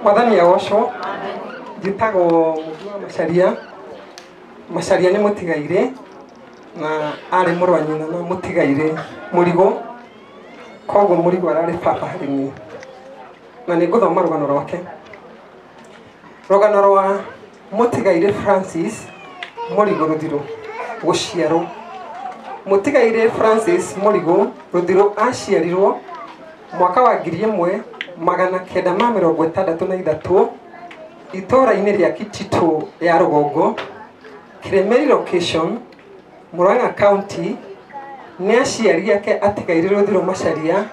Mwathani agocwo. Njĩtagwo Mũmbi wa Macharia. Macharia nĩ mũtigairĩ na arĩ mũrũ wa nyina na mũtigairĩ Mũrigo, koguo Mũrigo ararĩ baba harĩ niĩ, na nĩ ngũthoma rũgano rwake, rũgano rwa mũtigairĩ Francis Mũrigo Rũthirũ. Gũciarwo, mũtigairĩ Francis Mũrigo Rũthirũ aciarirwo mwaka wa 1963 itũũra-inĩ rĩa Kitito ya Rũgongo, Kĩrĩmĩri location, Murang'a County, nĩ aciari ake atigairĩ Rũthirũ Macharia,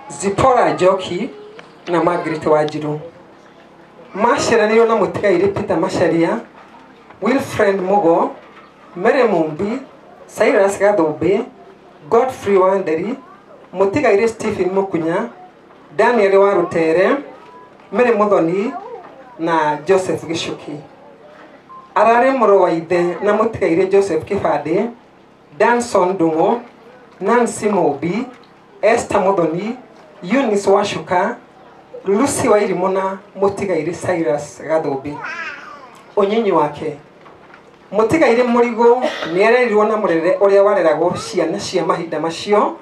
Zipporah Njoki na Margaret Wanjiru. Maciaranĩirwo na mũtigairĩ Peter Macharia, Wilfred Mugo, Mary Mumbi, Cyrus Gathũmbĩ, Godfrey Wanderi, mũtigairĩ Stephen Mukunya, Daniel wa Rutere, Mary Muthoni na Joseph Gichuki. Ararĩ mũrũ wa ithe na mũtigairĩ Joseph Kĩbandĩ, Danson Ndung'u, Nancy Mumbi, Esther Muthoni, Eunice Wacuka, Lucy Wairimũ na mũtigairĩ Cyrus Gathũmbĩ. Ũnyinyi wake, mũtigairĩ Mũrigo nĩ arerirwo na mũrerere ũrĩa wareragwo ciana cia mahinda macio.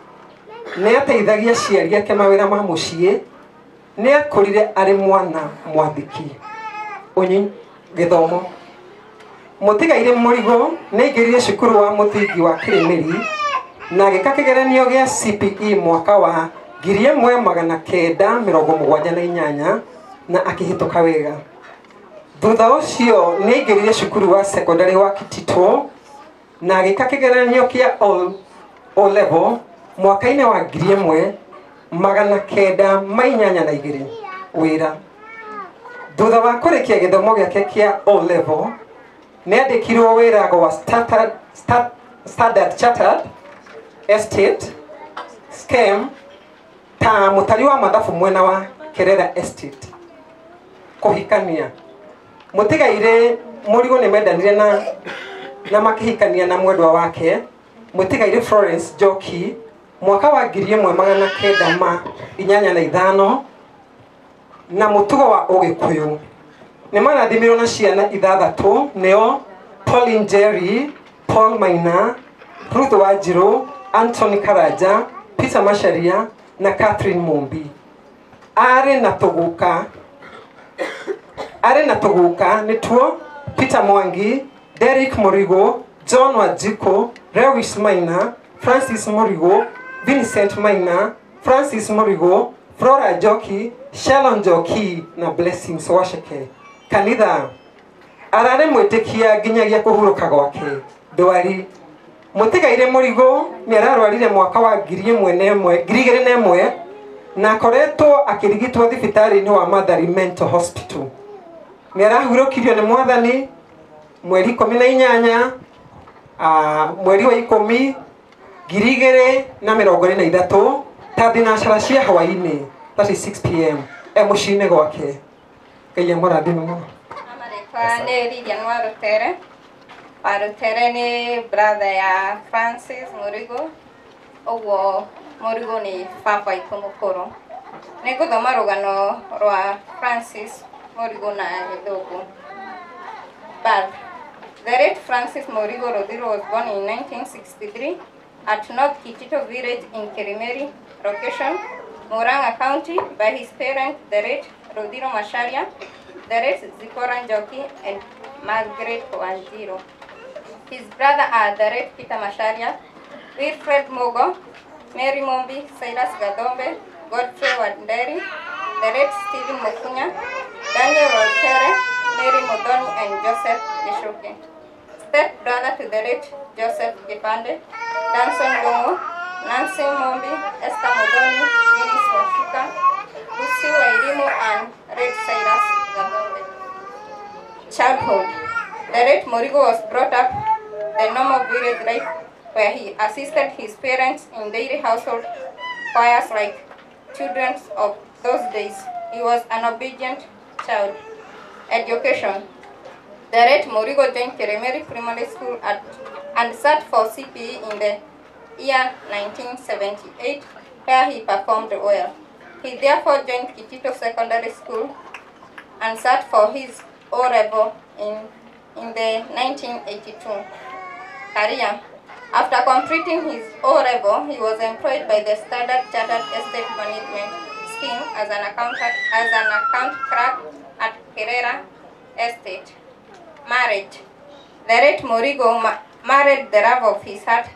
Nĩ ateithagia aciari ake mawĩra ma mũciĩ. Nĩ akũrire arĩ mwana mwathĩki. Ũnyinyi gĩthomo, mũtigairĩ Mũrigo nĩ aingĩrire cukuru wa mũthingi wa Kĩrĩmĩri na agĩka kĩgeranio gĩa CPE mwaka wa 1978 na akĩhĩtũka wega. Thutha ũcio nĩ aingĩrire cukuru wa secondary wa Kitito na agĩka kĩgeranio kĩa O level mwaka-inĩ wa 1982. Wĩra, thutha wa kũrĩkia gĩthomo gĩake kĩa O level, nĩ andĩkirwo wĩra gwa Standard Chartered Estate Scheme ta mũtari wa mathabu mwena wa Kerera Estate. Kũhikania, mũtigairĩ Mũrigo nĩ mendanire na makĩhikania na mwendwa wake mũtigairĩ Florence Njoki mwaka wa 1985 na mũtugo wa Ũgĩkũyũ. Nĩ marathimirwo na ciana ithathatũ, nĩo Pauline Jerry, Paul Maina, Ruth Wanjiru, Anthony Karanja, Peter Macharia na Catherine Mumbi. Arĩ na tũguka nĩtuo Peter Mwangi, Derek Mũrigo, John Wanjiko, Lewis Maina, Francis Mũrigo, Vincent Maina, Francis Mũrigo, Flora Njoki, Shalon Njoki na Blessings Wacheke. Kanitha, ararĩ mwĩtĩkia nginyagia kũhurũka gwake. Ndwari, mũtigairĩ Mũrigo nĩ ararwarire mwaka wa 1001 2001 na akoretwo akĩrigitwo thibitarĩ-inĩ wa Mathari Mental Hospital. Nĩ arahurũkirio nĩ Mwathani mweri 18 mweri wa 10 2023 ta thinacara cia hwaĩ-inĩ, that is 6 p.m., e mũciĩ-inĩ gwake. Ngai amũrathime mũno. Marĩtwa nĩ Lilian Warutere. Warutere nĩ brother ya Francis Mũrigo, ũguo Mũrigo nĩ baba witũ mũkũrũ. Nĩ ngũthoma rũgano rwa Francis Mũrigo na Gĩthũngũ. Birth. The late Francis Murigo Ruthiru was born in 1963 at North Kitito village in Kirimeri, location, Murang'a County, by his parents, the late Ruthiru Macharia, the late Zipporah Njoki, and Margaret Wanjiru. His brother are the late Peter Macharia, Wilfred Mugo, Mary Mombi, Cyrus Gathombe, Godfrey Wanderi, the late Stephen Mukunya, Daniel Roltere, Mary Modoni, and Joseph Gishuke. Step brother to the late Joseph Kipande, Danson Gomo, Nancy Mombi, Esther Modoni, Eunice Washuka, Lucy Wairimu, and late Cyrus Gathombe. Childhood. The late Murigo was brought up the normal village life where he assisted his parents in daily household chores like children of those days. He was an obedient child. Education. The late Murigo joined Kirimeri Primary School and sat for CPE in the year 1978, where he performed well. He therefore joined Kitito Secondary School and sat for his O-level in the 1982 career. After completing his O-level, he was employed by the Standard Chartered Estate Management Scheme as an account clerk at Kerera Estate. Marriage. The late Murigo married the love of his heart,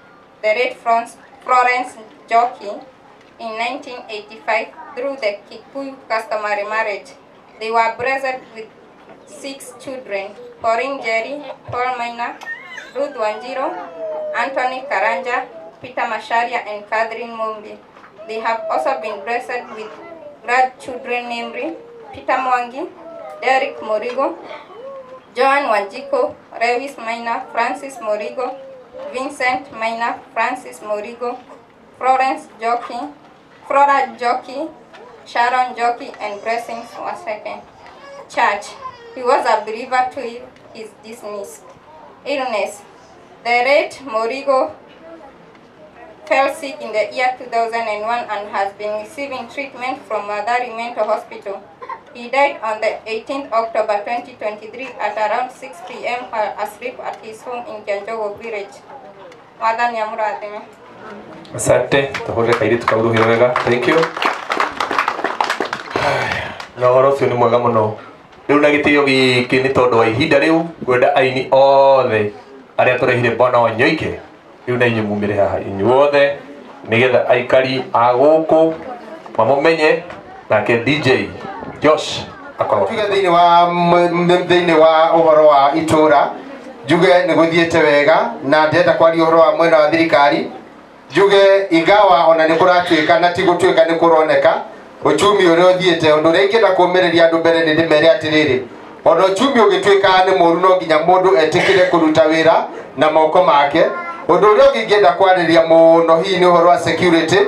the late Florence Njoki, in 1985 through the Kikuyu customary marriage. They were blessed with 6 children: Pauline Jerry, Paul Maina, Ruth Wanjiro, Anthony Karanja, Peter Masharia, and Catherine Mumbi. They have also been blessed with grandchildren, namely Peter Mwangi, Derek Murigo, Joan Wanjiko, Lewis Maina, Francis Murigo, Vincent Maina, Francis Murigo, Florence Njoki, Flora Njoki, Sharon Njoki, and Blessings Waseke. Church. He was a believer to his dismiss. Illness. The late Murigo fell sick in the year 2001 and has been receiving treatment from Mathari Mental Hospital. He died on the 18th October 2023 at around 6 p.m. while asleep at his home in Kianjogo village. Mwathani amurathime. Asante, tuhũre kairĩtu kau rũhĩ wega. Thank you. Na ũhoro ũcio nĩ mwega mũno. Rĩu na gĩtĩo gĩkĩ nĩ tondũ wa ihinda rĩu ngwenda aini othe arĩa tũrehire Bwana Wanyoike rĩu na inyuĩ mumĩre haha inyuothe nĩgetha aikari a gũkũ mamũmenye, nake DJ Josh akorwo tuge thĩinĩ wa ũhoro wa itũra njuge nĩ gũthiĩte wega na ndĩrenda kwaria ũhoro wa mwena wa thirikari njuge ingawa ona nĩ kũratuĩka na ti gũtuĩka nĩ kũroneka uchumi ũrĩa ũthiĩte ũndũ ũrĩa ingĩenda kũũmĩrĩria andũ mbere nĩ ndĩmere atĩrĩrĩ ona uchumi ũgĩtuĩka nĩ mũru no nginya mũndũ etĩkĩre kũruta wĩra na moko make. Ũndũ ũrĩa ũngĩ ingĩenda kwarĩria mũno hihi nĩ ũhoro wa security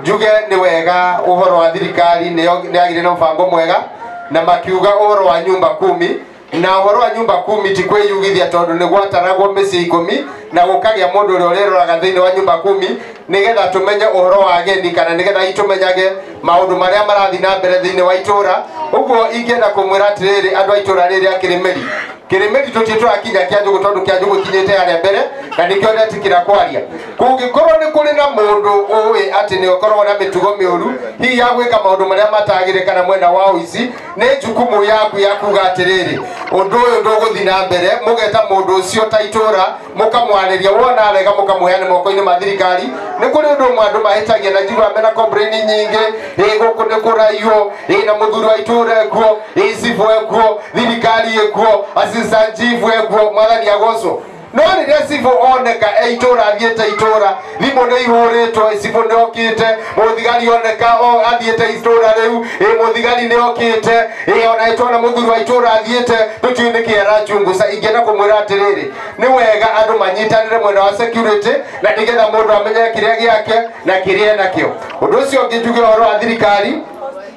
njuge nĩ wega ũhoro wa thirikari nĩ yagĩrĩire na mũbango mwega na makiuga ũhoro wa nyumba kumi na ũhoro wa nyumba kumi ti kwĩyugithia tondũ nĩ gwataragwo mĩciĩ 10 na gũkagĩa mũndũ ũrĩa ũrĩroraga thĩinĩ wa nyumba kumi nĩgetha tũmenye ũhoro wa ageni kana nĩgetha itũmenyage maũndũ marĩa marathiĩ na mbere thĩinĩ wa itũra. Ũguo ingĩenda kũmwĩra atĩrĩrĩ andũ a itũra rĩrĩ rĩa Kĩrĩmĩri, Kĩrĩmĩri tũtirĩ tũrakinya Kĩanjũgũ tondũ Kĩanjũgũ kinyĩte harĩa mbere na nĩkĩo ndetĩkĩra kwaria. Kũngĩkorwo nĩ kũrĩ na mũndũ ũĩ atĩ nĩ ũkoragwo na mĩtugo mĩũru hihi ya gwĩka maũndũ marĩa matagĩrĩire kana mwena wa ũici, nĩ jukumu yaku ya kuga atĩrĩrĩ ũndũ ũyũ ndũgũthiĩ na mbere, mũgeta mũndũ ũcio ta itũra mũkamwarĩria, wona arega mũkamũheana moko-inĩ ma thirikari. Nĩ kũrĩ ũndũ ũmwe andũ mahĩtagia na njiguaga mena complain nyingĩ, ĩ gũkũ nĩ kũraiywo, ĩ na mũthuri wa itũra ekuo, ĩ cibũ ekuo, thirikari ekuo, assistant chief ekuo, mwathani agocwo. No rĩrĩa cibũ oneka e itũra athiĩte itũra, thimũ nĩ ihũrĩtwo, cibũ nĩ okĩte, mũthigari oneka athiĩte itũra rĩu, ĩ mũthigari nĩ okĩte, ĩ ona ĩtwana mũthuri wa itũra athiĩte, tũtiũĩ nĩkĩ arachunguca. Ingĩenda kũmwĩra atĩrĩrĩ nĩ wega andũ manyitanĩre mwena wa security na nĩgetha mũndũ amenye kĩrĩa gĩake na kĩrĩa enakĩo. Ũndũ ũcio ũngĩ njuge ũhoro wa thirikari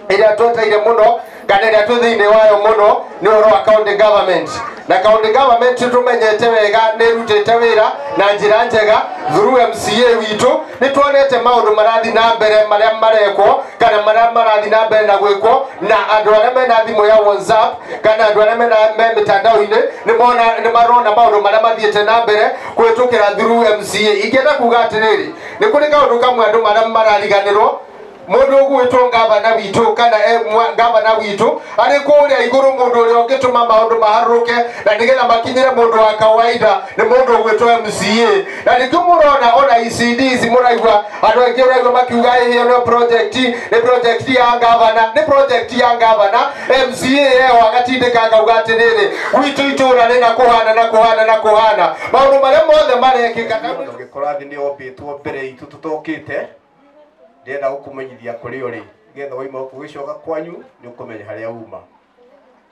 ĩrĩa tweteire mũno kana ĩrĩa twĩ thĩinĩ wayo mũno nĩ ũhoro wa county government. Na county government tũmenyete wega nĩ ĩrutĩte wĩra na njĩra njega through MCA witũ. Nĩ tuonete maũndũ marathiĩ na mbere marĩa marekwo kana marĩa marathiĩ na mbere na gwĩkwo na andũ arĩa mena thimũ ya WhatsApp kana andũ arĩa mena mĩtandao-inĩ nĩ marona maũndũ marĩa mathiĩte na mbere kũhĩtũkĩra through MCA. Ingĩenda kuga atĩrĩrĩ nĩ kũrĩ kaũndũ kamwe andũ marĩa marariganĩrwo mundu ugwitwo ngavana witu kana ngavana witu ari kuria iguru mundu uria ungituma maundu maharuke na nigetha makinyire mundu wa kawaida ni mundu ugwitwo MCA na nikio murona ona ECD ici muraigua andu aingi uraigua makiuga iyo no project ni project ya ngavana ni project ya ngavana MCA yeho agatindika akauga atiriri gwitu itura rina kuhana na kuhana na kuhana maundu maria mothe marekika ngikora thi ni ombitwo mbere itu tutokite ndĩrenda gũkũmenyithia kũrĩa ũrĩ nĩgetha wauma gũkũ ũgĩcoka kwanyu nĩ ũkũmenya harĩa uma.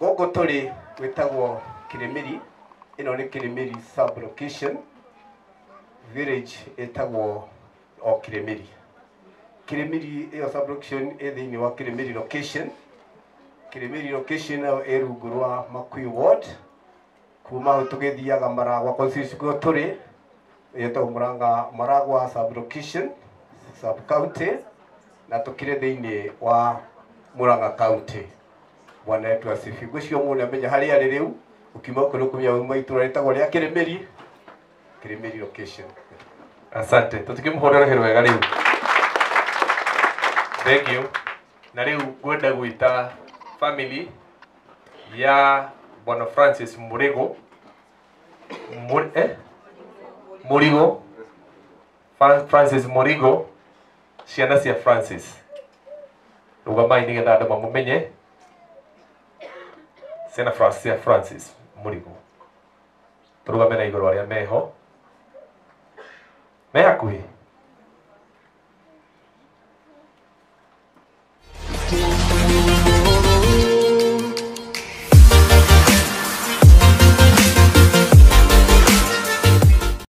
Gũkũ tũrĩ gwĩtagwo Kĩrĩmĩri, ĩno nĩ Kĩrĩmĩri sub location, village ĩtagwo o Kĩrĩmĩri. Kĩrĩmĩri ĩyo sub location ĩ thĩinĩ wa Kĩrĩmĩri location. Kĩrĩmĩri location nayo ĩ rungu rwa Makuyu ward. Kuma hau tũgĩthiaga Maragwa constituency kuo tũrĩ ĩtagwo Maragwa sub location sub county na tukire thiini wa Murang'a county. Bwana wetu asifiwe. Ngwĩciria mũndũ nĩamenya harĩa arĩ rĩu, ũkiuma kũrĩ ũkũmenya uma itũra rĩtagwo rĩa Kĩrĩmĩri, Kĩrĩmĩri location. Asante, tũtikĩmũhũrĩra rũhĩ rwega rĩu. Thank you. Na rĩu ngwenda gwĩta family ya Bwana Francis Murigo. Murigo. Francis Murigo, ciana cia Francis. Rũgamai nĩgetha andũ mamũmenye. Ciana cia Francis Murigo. Tũrũgame na igũrũ arĩa meho. Me hakuhĩ.